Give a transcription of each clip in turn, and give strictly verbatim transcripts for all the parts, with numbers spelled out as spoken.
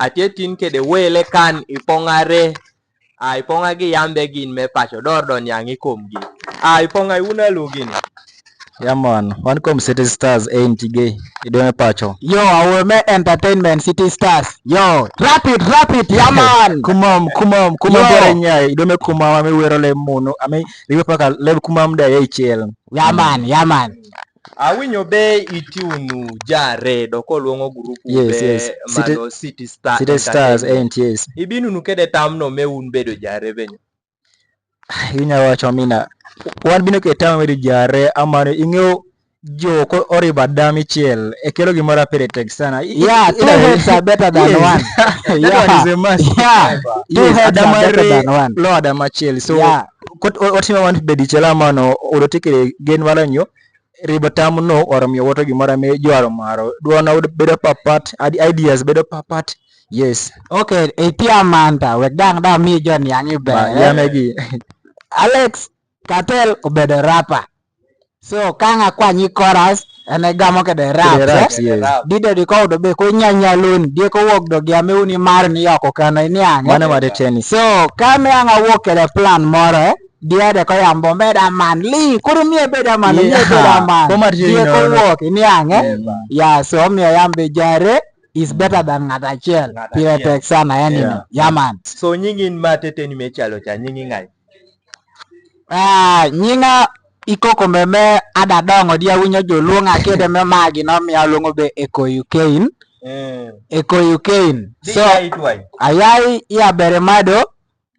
Atye tin kede wele kan i pong aree. A, i pong a gi yambe gin me paco dor don yang i komgi. A, i pong a i wun alu gini. Ya man, wan kom City Stars, eh, intige, i dome paco. Yo, awe me entertainment City Stars. Yo, rapid, rapid, ya man. Kumam, kumam, kumam. Yo. Bere nyai, i dome kumam, ame wero le munu, ame riwe paka le kumam da ye chiel. Ya man, ya man. Awinyo be iti unu jare dok olwongo group wu be mano City Star Entertainment. Yes, City Stars, eh, yes. Ibino unu kede tam no me un bedo jare benyo. Inya wacho mina. Wan bino kede tam me bedo jare amano ing'eyo jo ko oriba dami chiel. Ekelo gimoro apere tek sana. I- Yeah, i- two heads are better than one. Yes. That one is a must. Yeah, two heads are better than one. Lo adam achiel. So, yeah. Kot o- otimo wan bedi chiel amano, odo tike gen wala nyo. Ribo tam no oro miyo woto gimoro me jwaro maro. Dwona bedo papat, id- ideas bedo papat. Yes. Okay, iti amanta, wek dang da mi jon yang ibe. Ba, ya megi. Alex Cartel obedo rapper. So, kang akwanyi chorus, en e gamo kede raps, kede raps, eh? Yes. Dide di ko do be ko nyanya lun, die ko wok do gi ame uni mar ni yoko kana ini ang, eh? Mano mare tennis. So, kame ang awok kede plan moro, eh? Dia de ko yambo meda man li, kuru mie beda man, mie beda man. Ko mar jiri noro. Dia ko wok ini ang, eh? Yeah, so mie yambe jare is better than ng'at achiel. Ng'at achiel. Pire tek sana, yani. Yeah. Yeah, man. So nyingi in ma tete ni me chalo cha, nyingi ngai? Ah, nyinga ikoko meme ada dongo dia winyo joluonga kede me magi no mi aluongo be Ekoyu Kein. Eh. Ekoyu Kein. So, ayai ya bere mado,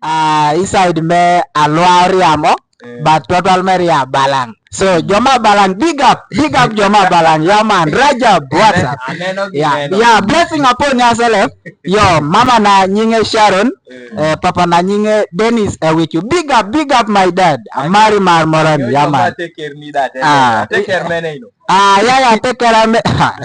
ah, inside me alwa riamo, eh, but total me ria balang. So, joma balang, big up, big up joma balang. Yeah, man, Rajab, what's up? Aneno gi neno. Yeah, blessing upon yourself. Yo, mama na nyinge Sharon, eh, papa na nyinge Dennis Ewichu. Big up, big up my dad. Amari mar moran, yeah, man. Take care ni dad. Ah. Take care mene ino. Ah, ya, ya, take care me.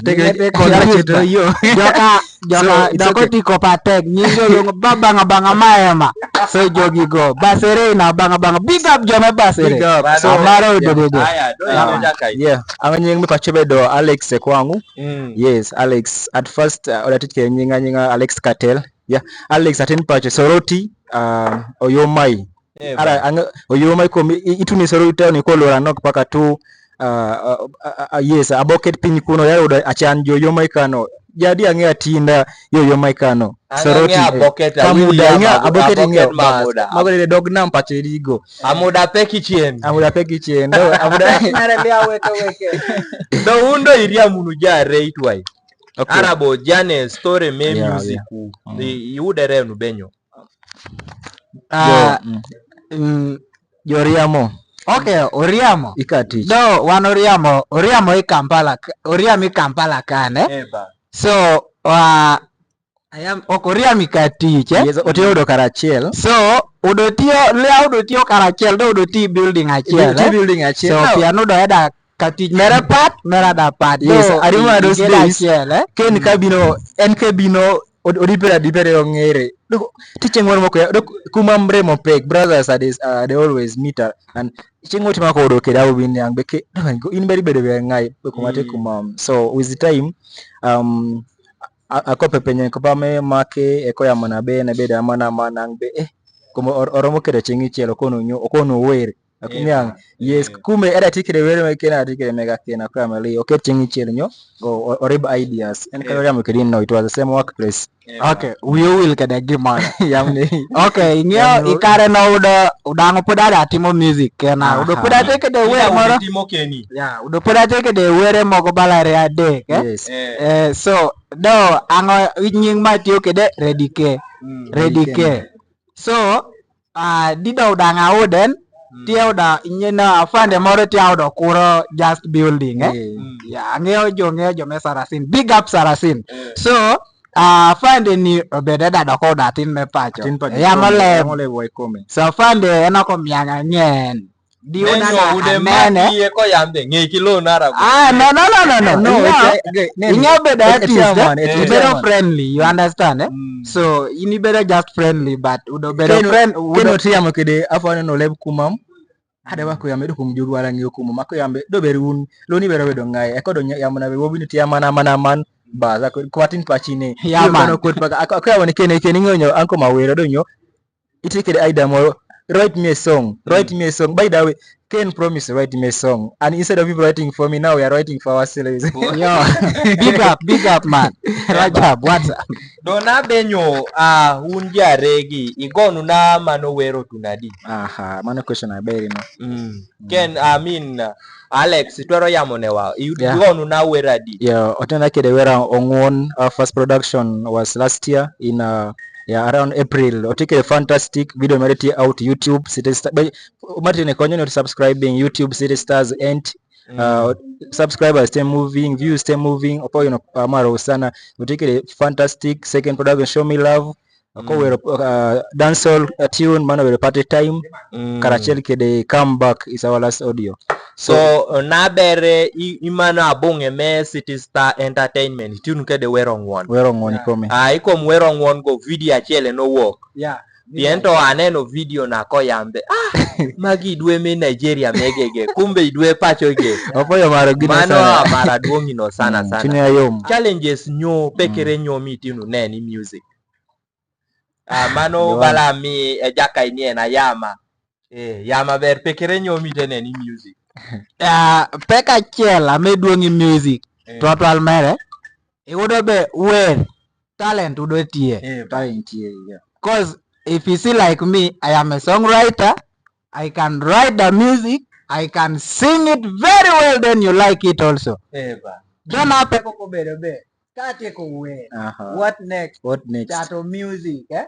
Take care, take care, yo. Joka, joka, so, it's okay. Doko tiko patek, nyinge yo banga banga maema. So jogi go. Basere na banga banga. Big up joma basere. Big up. So, amaro do do do. Aya, do ya. Yeah. Anga nying me pacho bedo Alex Ekwangu. Mm. Yes, Alex. At first, uh, oda tike nyinga nyinga Alex Cartel. Yeah, Alex atin pacho Soroti, uh, Oyomai. Eh, ara, ba. Ang-, Oyomai kom, i-, itu ni Soroti town ni ko lora nok paka tu, uh, uh, uh, uh, yes, aboket piny kuno, ya uda achan jo Oyomai kano. Jadi ang'e atinda yo Oyomai kano. Ang-, Soroti, ang'e aboket, Kamuda, William, ang'e abo-, aboket, aboket ing'e, bas. Mamuda. Mago de dog nam pacho idigo. Amuda peki chien. Amuda peki chien. Do, amuda. Nare lia weke weke. Do undo iria munu jare itwai. Okay. Arabo jane story me music u. Yeah, yeah. Mm. I, i udere nu benyo. Ah, jo, mm. Mm. Jo Oriamo. Okay, Oriamo. Ikatich. Do, wan Oriamo, Oriamo i Kampala, Oriamo i Kampala kane. Eh, ba. So, uh, I am, ok Oriamo i katich, eh? Yes, otiyo udo karachiel. So, udo tiyo, lia udo tiyo karachiel, do udo ti building achiel, eh? Udo ti building achiel. So, pia nudo eda katich mere pat, mere da pat. Yes, do, I remember those days. Achiel, eh? Ken kabino, en kabino, od-, odipere, dipere ong'ere. Dok, ti chieng' moro moko ya, dok, kuma mre mopek, brothers are this, uh, they always meet, uh, and chieng' moro timako odo kede awo bin yang be ke, dok, in beri bedo be ngai, be kuma te kuma. So, with the time, um, a-, a-, akope penye kopa me make, eko ya mana be, na be da mana mana be, eh, kuma or-, oromo kede chieng' ichiel, okono nyo, okono wer. Ak-, eh, niang, yes, eh. Kume eda tikire were me kena tikire mega kena kwa mali. Okay, chieng' ichiel nyo, o, o, orib ideas. En kano yamo kidin no, it was the same workplace. Eh, okay, we will kede gimoro. Yamni. Okay, ing'eyo ikare no udo, udango pod ada timo music kena. Udo pod ate kede wer moro. Timo keni. Ya, udo pod ate kede were mogo balare adek, eh? Yes. Eh. Eh, so, do, ango nying ma tiyo kede Redike. Mm, Redike. Redike. So, ah, dido udanga uden, mm, tiyo da nyina afande moro tiyo da kuro just building, eh? Mm. Ya, ng'eyo jo, ng'eyo jo me Sarasin. Big up Sarasin. Eh. So, ah, afande ni obede da doko da tin me pacho. Tin pacho. Ya mole. Ya mole boy kome. So afande ena ko mianga nyen. Di una na ude anene. Mati ye ko yambe, ng'e ki lo nara go. Ah, no, no, no, no, no. No, ing'e, it's a, okay, ing'e bedo artist, eh? It's a man, it's a man. Ibedo friendly, you understand, eh? Mm. So, ini bedo just friendly, but udo bedo friend, udo. Keno tiamo kede, afande no leb kumam. Ada ba ko yambe do kum juru wala ng'e kumam. Ako yambe, do bedo un, lo ni bedo bedo ngai. Eko do nya-, yamana be, wobi ni tiamana, mana man. Ba, za ko, kwatin pachine. Yeah, man. Ko pat, ako, ako, wan kene, kene ng'onyo, anko ma wero do nyo. Iti kede idea moro, write me a song, write me a song. By the way, Ken promise write me a song. And instead of people writing for me, now we are writing for ourselves. Yo, big up, big up, man. Rajab, what's up? Do na be nyo, ah, un ji aregi, i gonu na mano wero tun adi? Aha, mano question aber, you know. Mm. Ken, I mean, uh, Alex, itwero yamo ne wa. I, yeah, i gonu na wer adi? Yeah, otena kede wer ang'wen, our first production was last year in, uh, yeah, around April. Oti kede fantastic video mere ti out YouTube, City Star. But mati ne konyo ne subscribing YouTube City Stars and, uh, subscribers te moving, views te moving, opo, you know, amaro sana. Oti kede fantastic second production, Show Me Love. Ako wero, uh, dancehall, uh, tune, mano wero Party Time. Karachiel kede Come Back is our last audio. So, uh, na bere i, i mano abunge me City Star Entertainment, tune kede wero ng'wen. Wero ng'wen ikome. Ah, ikom wero ng'wen go video achiel no wuok. Yeah. Pien to aneno video na ko yambe. Ah, magi dwe me Nigeria megege. Kumbe dwe pacho ge. Opo yo maro gino sana. Mano amara duong' ino sana sana. Chunye yom. Challenges nyo, pekere nyo mitinu ne ni music. Ah, mano bala mi e jaka ini en ayama. Eh, yama ber pekere nyo mi tene ni music. Ah, pek achiel ame duong' i music. Eh. Twatwal mere. Iyudo be wer, talent yudo tie. Eh, talent tie, yeah. 'Cause if you see like me, I am a songwriter, I can write the music, I can sing it very well, then you like it also. Eh, ba. Then apeko ko bedo be. Katieko wer. Aha. What next? What next? Chato music, eh?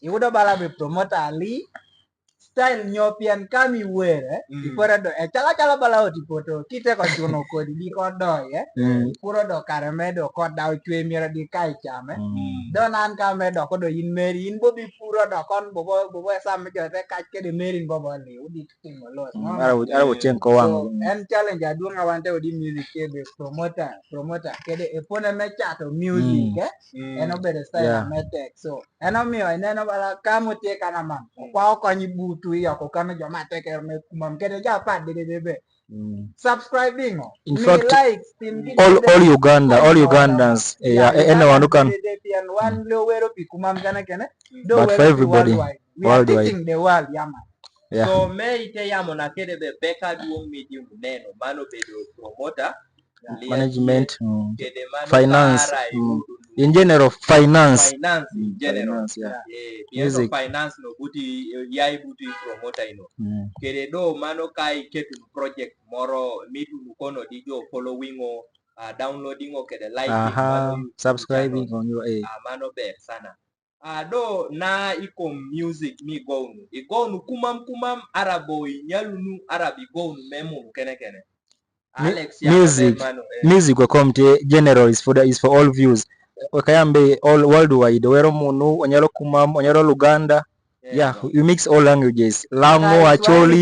Iyudo bala be promoter ali. Style nyo pien kami wer, eh? Iporo do, eh, chala chala bala oti poto. Kite ko chuno kodi, bi ko do, eh? Puro do kare medo ko da ochwe miero di kai chame. Do nan ka medo ko do in meri, in bobi puro do kon bobo, bobo sam jo te kach kede meri in bobo li. Udi Ara wo, ara wo cheng ko wang. So, en challenge aduong' awante odi music ke be promoter, promoter. Kede e pone me chato music, eh? En obedo style me tek. So, en omiyo ineno bala kamo tie kana man. Kwa okonyi butu iyo ko kano joma tek er me kumam kede ja pat de de de be. Subscribing o. In fact, likes, all, all Uganda, all Ugandans, yeah, anyone who can. Wan lo wero pi kumam kana kene. But for everybody, worldwide. We are teaching the world, yeah, man. Yeah. So me ite yamo na kede be pek aduong' mi di uneno, mano bedo promoter, management, kede mano finance, in general, finance. Finance in general. Finance, yeah. Eh, music. Finance no buti, eh, yai buti promoter ino. Kede do mano kai ketu project moro mitu kono di jo following o, ah, downloading o kede liking, subscribing on your, eh. Ah, mano ber sana. Ah, do na ikom music mi gonu. Igonu kumam kumam arabo inyalunu arabi gonu memu kene kene. Alex, music, music wa kom tie general is for the, is for all views. Wakayambe all worldwide. Wero munu, onyalo kumam, onyalo Luganda. Yeah, we mix all languages. Lango, Acholi.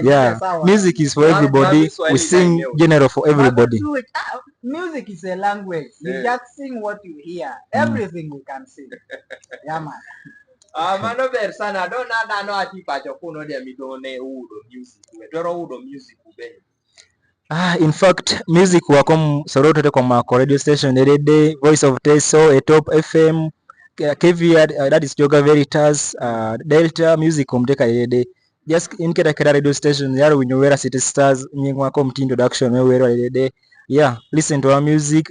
Yeah, music is for everybody. We sing general for everybody. Music is a language. You just sing what you hear. Everything we can sing. Yeah, man. Ah, mano ber sana. Do na dhano ati pacho kuno dia midone udo music. Dwaro udo music ube. Ah, in fact, music wa kom soroto te kom mako radio station, Dede, Voice of Teso, e Top F M, K-, K V R, uh, that is Joga Veritas, uh, Delta, music kom teka Dede. Just in keta keta radio station, yar winyo wera City Stars, nying wa kom ti introduction, me wero Dede. Yeah, listen to our music,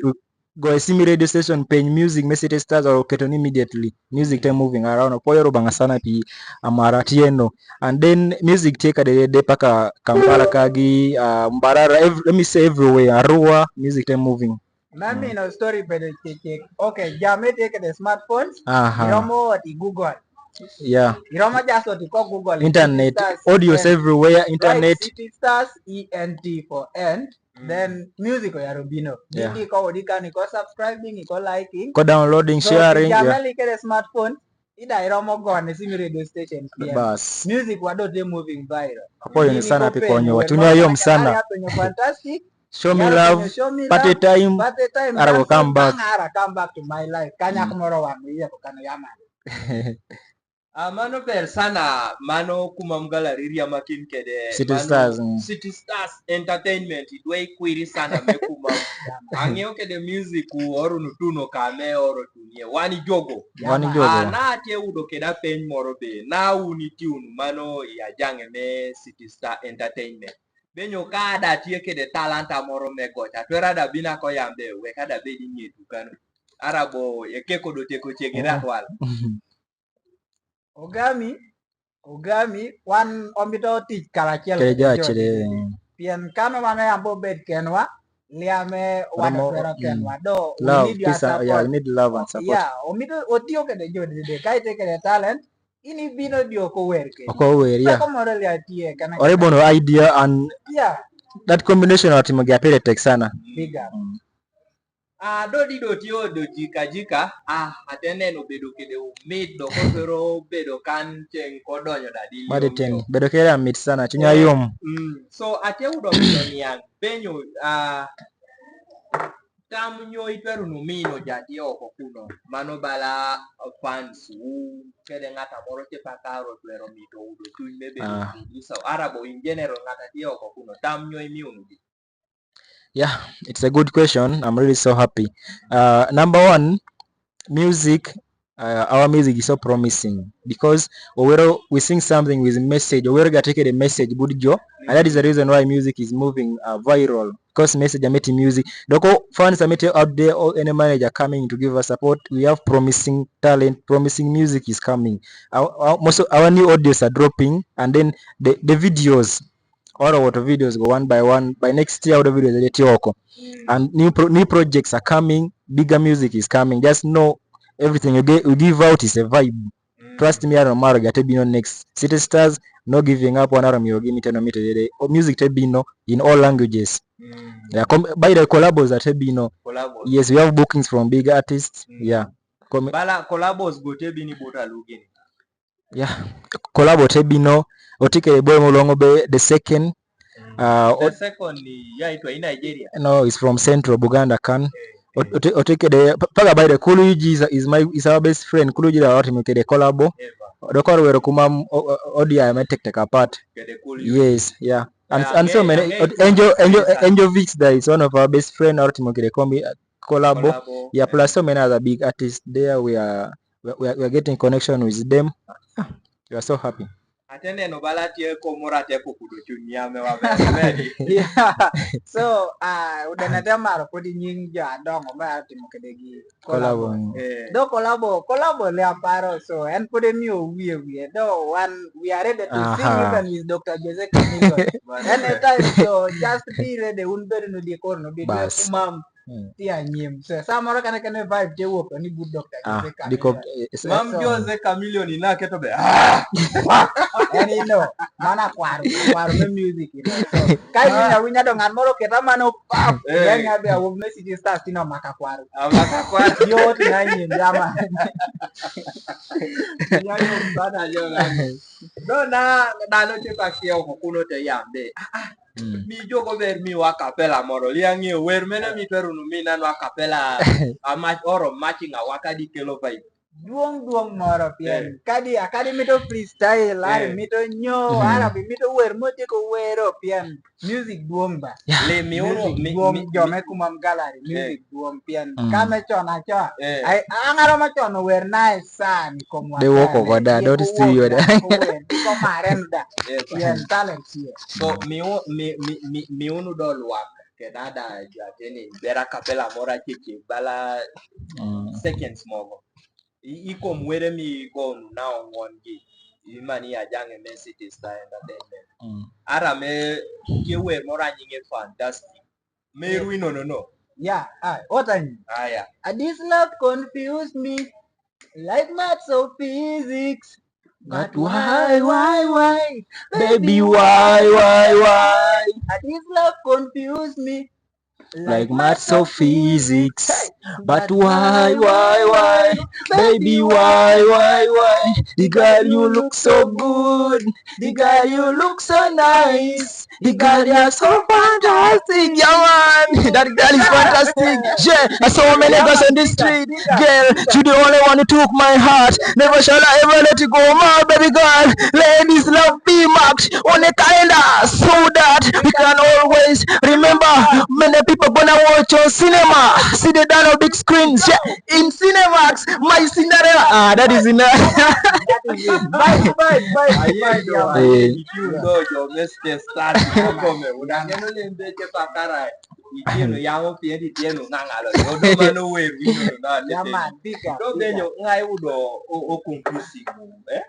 go e simi radio station, penj music, me City Stars, or ketoni immediately. Music te moving around. Opoyo rubanga sana pi amara tieno. And then music te ka Dede paka Kampala kagi, uh, Mbarara, ev-, let me say everywhere, Arua, music te moving. Mami no story bedo chek chek. Okay, jame te kede smartphones. Aha. Iromo oti Google. Yeah. Iromo just oti ko Google. Internet, audios everywhere, internet. City Stars, E N T for ent. Then music oyaro bino. Yeah. Didi ko odi kani ko subscribing, ko liking, ko downloading, sharing, yeah. Jamali kede smartphone, ida iromo gone simi radio station pia. Bas. Music wa do te moving viral. Apoyo ni sana pi konyo wa. Tunyo yom sana. Fantastic. Show Me Love, Party Time, ara go come back. Ara come back to my life. Kanya kumoro wa mi ya ko kano yama. Ah, mano ber sana, mano kumam galari riamakin kede, City mano Stars, mm. City Stars Entertainment, idwe ikwiri sana me kumam. Ang'eyo kede music u oro nu tuno kame oro tunie. Wan ijogo. Wan ijogo. Ah, na atie udo kede peny moro be, na un iti unu mano i ajang'e me City Star Entertainment. Be nyo ka da tie kede talanta moro me goch, atwera da bina ko yambe, we ka da be di ng'etu kano. Arabo, e keko do teko chege da twal. Ogami, Ogami, wan omito tich karachiel kede jo achile. Pien kano mano yambo bed kenwa, liame wan otwero kenwa. Do, we need your support. Love, peace and, yeah, we need love and support. Yeah, omito otiyo kede jo dede, kaite kede talent, in ibino di ok ower kedi. Ok ower, yeah. Pako moro lia tie, kana ore bono idea and, yeah, that combination otimo gi apere tek sana. Big up. Mm. Ah, do di do tiyo do jika jika, ah, atene no bedo kede umit do ko pero bedo kan cheng ko donyo da di. Made ten, bedo kede amit sana, chunya yom. Mm, so atie udo bedo niang, penyo, ah, tam nyo itweru nu mino ja tie oko kuno, mano bala fans u, kede ng'ata moro che pakaro twero mito udo chuny me bedo. Ah. So, arabo in general ng'ata tie oko kuno, tam nyo imi unu di. Yeah, it's a good question. I'm really so happy. Uh, number one, music, uh, our music is so promising because we, we sing something with message. We get the message, good job. And that is the reason why music is moving, uh, viral. Because message ameti music. Doko fans ameti out there, or any manager coming to give us support. We have promising talent, promising music is coming. Our, our, most of our new audios are dropping, and then the, the videos, all our videos go one by one. By next year, all the videos are tioko. Mm. And new pro-, new projects are coming. Bigger music is coming. Just know everything you get, you give out is a vibe. Mm. Trust me, I don't matter. Gate bino next. City Stars, no giving up. One arm you give me ten minutes. Oh, music te bino in all languages. Mm. Yeah, com-, by the collabos that te bino. Collabos. Yes, we have bookings from big artists. Mm. Yeah. Com- Bala collabos go te bini bota lugini. Yeah. Collabo te bino, otike boy molongo be the second. Mm. Uh, the second ni ya itwa in Nigeria. No, he's from Central Buganda, Kan. Okay. Ot-, ote-, otike de, pa-, paga by the Kulu Uji is, is my, is our best friend. Kulu Uji da otimo kede collabo. Eva. Dokor wero kumam o-, o-, odia me tek tek apart. Kede Kulu Uji. Yes, yeah. And, yeah, and so many, ang'e, ot-, Angel, Angel, Angel Vix da is one of our best friend, otimo kede kombi, uh, collabo. Collabo. Yeah, plus so many other big artists there. We are, we are, we are getting connection with them. We are so happy. Atene no bala tie ko mora te ko kudo chunya me wa be. Yeah. So, ah, uda na te maro kodi nying jo adongo ma timo kede gi collabo. Collabo. Eh. Do collabo, collabo le aparo. So, en kodi mi o wie wie. Do one, we are ready to sing even with Doctor Jose Chameleone. Anytime, so just be ready. Un bedo no di kor no bi kumam. Hmm. Ti a nyim. So, samoro kane kane vibe te wuok ni good doctor. Ah, Jose Chameleone. Because, eh, eh, Mam so Jose Chameleone ina keto be. Ah! Wah! En ino, mana kwaru, kwaru me music ino. So, ka iwinjo, ah, winjo do ng'at moro keta mano, pap! Eh. Then ya be awuok ne City Stars tino maka kwaru. Ah, maka kwaru. Yot na nyim jama. Ya yot sana, yo ng'ani. No, na, na no che pa kiewo ko kuno te yambe. Ah, ah. Mm. Mi jogo ber mi wa a cappella moro. Liang'ie wer mene mi twero nu mi nano a cappella, a match, oro matching a waka di kelo vibe. Duong' duong' moro pien. Eh. Kadi, a kadi mito freestyle, ar, eh, mito nyo, mm, ar abi mito wer mo tieko wero pien. Music duong' ba. Yeah. Le mi unu, music mi, duong', mi, jo mi me kumam gallery, eh, music duong' pien. Mm. Kame chon a chon. Eh. Ai, ang'aro ma chon wer nice sana, kom wa. De woko goda, dot studio da. Ko wer, ko maren da. Eh, pien talent. So, mi u-, mi, mi, mi, mi unu do lwak, keda da jwate ni, bera cappella moro achiel bala, mm, seconds mogo. I, i kom were mi go nu na ong'won gi. I mani ajang'e me City Star Entertainment. Mm. Ara me tie wer moro anying'e Fantastic. Meru inono no. Yeah, ah, what I mean. Ah, yeah. Ah, this love confuse me like maths or physics. But why, why, why? Baby, why, why, why? Ah, this love confuse me like maths or physics. But why, why, why? Baby, why, why, why? The girl, you look so good. The girl, you look so nice. The girl, you're so fantastic. Yeah, man. That girl is fantastic. Yeah, I saw many girls on the street. Girl, you the only one who took my heart. Never shall I ever let you go, my baby girl. Ladies love be marked on a calendar so that we can always remember. Many people gonna watch on cinema. See the done on big screens. Yeah, in Cinemax, my Cinderella. Ah, that is enough. That is it. Bye, bye, bye, bye. Eh. Ikiu dojo, meste start. Kome, una neno lembe ke pakara. Itieno, yamo pien itieno, ngangalo. Odo mano we, we no, no, no. Yeah, man, big up, big up. Ngai udo, o, o confusing, eh?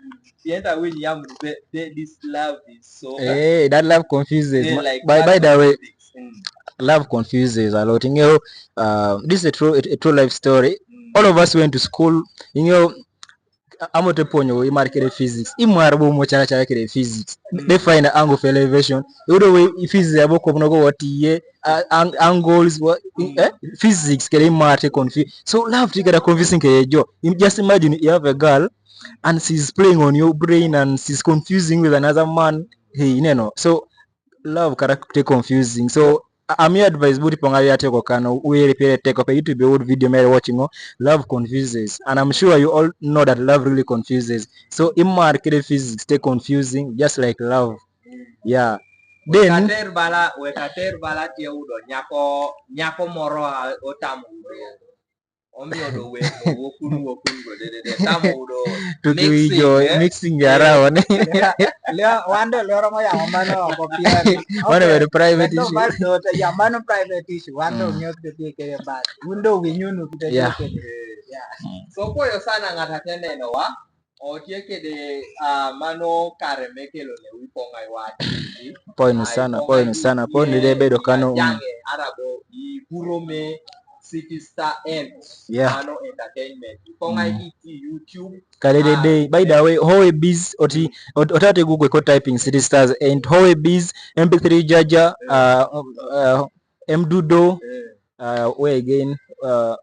Pien ta win yam, the, the, this love is so, eh, that love confuses. Eh, ma-, like, by, by the way, mm, love confuses a lot. You know, uh, this is a true, a, a true life story. Mm. All of us went to school. You know, a-, amoto puonyo i mar kede physics. I mar bo mo chara chara kede physics. Mm. They find an angle of elevation. You know, we physics abo ko no go what ye, uh, ang-, angles, what, mm, eh? Physics kede i mar te confu-, so love ti kede confusing kede jo. Im-, just imagine you have a girl and she's playing on your brain and she's confusing with another man. Hey, you know. So love character confusing. So a-, ami advice budi pong'ari ate ko kano, were pere te ko pe YouTube would video mere watching o, love confuses. And I'm sure you all know that love really confuses. So i mar kede physics te confusing, just like love. Yeah. We then kater bala, we kater bala tie udo nyako, nyako moro a otam udo. Omiyo do we, wokun, wokun go de, de, de. Tamo udo tuki mixing, wijo, eh? Mixing ya, eh, rawa ne. Lea, lea, wande loro mo ya mano ko pia. Mano, okay, bedo private issue. Bas do ta ya mano private issue. Wande, mm, ngiyo kede kede bas. Undo winyunu kede, yeah, kede. Yeah. Mm. So apoyo sana ng'at atene no wa. Otye kede, ah, mano kare me kelo ne wi pong'ai wa. Apoyo ni sana, apoyo ni sana, apoyo ni de bedo kano, mm. Jange arabo i buro me City Star Ent, yeah, mano entertainment. Pong'ai, mm, i YouTube. Kare de, ah, de, by the way, Howe Biz, oti, mm, ot-, otate Google ko typing City Stars Ent, Howe Biz, M P three Jaja, yeah, uh, uh, M Dudo, yeah, uh, where again? Uh,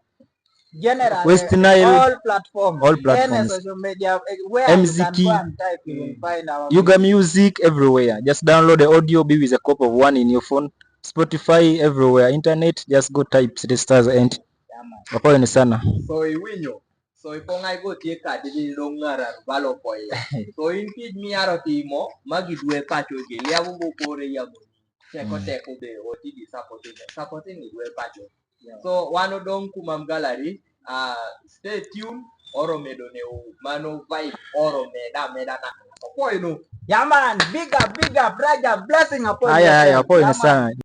General, West Nile, all platforms, all platforms. Any social media, eh, where you can go and type, you will find our music. Yuga Music everywhere. Just download the audio, be with a copy of one in your phone. Spotify everywhere, internet, just go type City Stars Ent. Yeah, man. Apoyo ni sana. So iwinyo. So ipong'ai go tie ka di di dong ngara balo poye. So in kid mi aro timo, magi dwe pacho ge, liabu go kore yamo. Teko, mm, teko be, oti di supporting, supporting ni dwe pacho. Yeah. So, wan odong kumam gallery, ah, stay tuned, oro medo ne u, mano vibe, oro meda, meda na. Apoyo no. Yeah, man, big up, big up, Raja, blessing apoyo. Aya, aya, apoyo ni sana.